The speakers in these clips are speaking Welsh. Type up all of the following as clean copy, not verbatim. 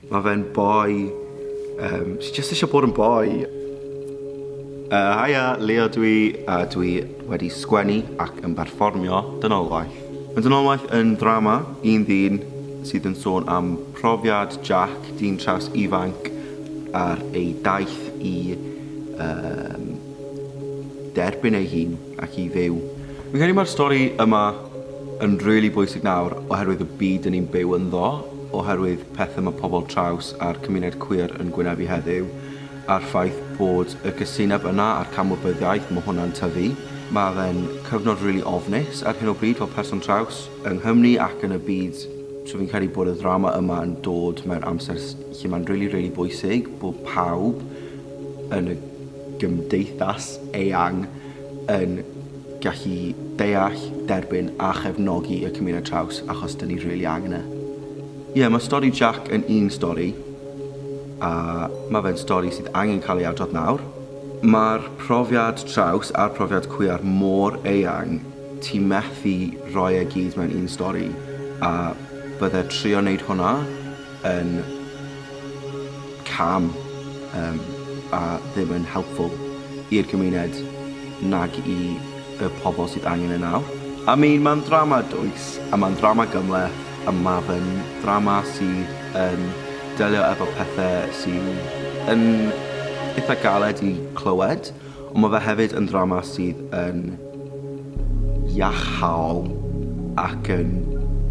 Mae fe'n boi um, sy'n just eisiau bod yn boi. Haia, Leo dwi, a dwi wedi sgwennu ac yn perfformio Dynolwaith. Mae Dynolwaith yn ddrama un ddyn sydd yn sôn am profiad Jack, dyn traws ifanc, ar ei daith i um, derbyn ei hun ac i fyw. Fi'n credu mae'r stori yma yn rili bwysig nawr oherwydd y byd 'dyn ni'n byw ynddo, oherwydd pethe mae pobl traws a'r cymuned cwiar yn gwynebu heddiw, a'r ffaith bod y gysineb yna a'r camwybyddiaeth, mae hwnna'n tyfu. Mae fe'n cyfnod rili ofnus ar hyn o bryd fel person traws yng Nghymru ac yn y byd, so fi'n credu bod y ddrama yma yn dod mewn amser lle mae'n rili rili bwysig bod pawb yn y gymdeithas eang yn gallu deall, derbyn a chefnogi y cymuned traws achos 'dyn ni rili angen e. Ie, mae stori Jack yn un stori a mae fe'n stori sydd angen cael ei adrodd nawr. Mae'r profiad traws a'r profiad cwiar mor eang, ti methu rhoi e gyd mewn un stori a bydde trio wneud hwnna yn cam yym a ddim yn helpful i'r gymuned nag i y pobl sydd angen e nawr. I mean mae'n ddrama dwys a mae'n ddrama gymhleth a ma' fe'n ddrama sydd yn delio efo pethe sydd yn itha galed i clywed ond ma' fe hefyd yn ddrama sydd yn iachhaol ac yn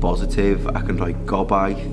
bositif ac yn rhoi gobaith.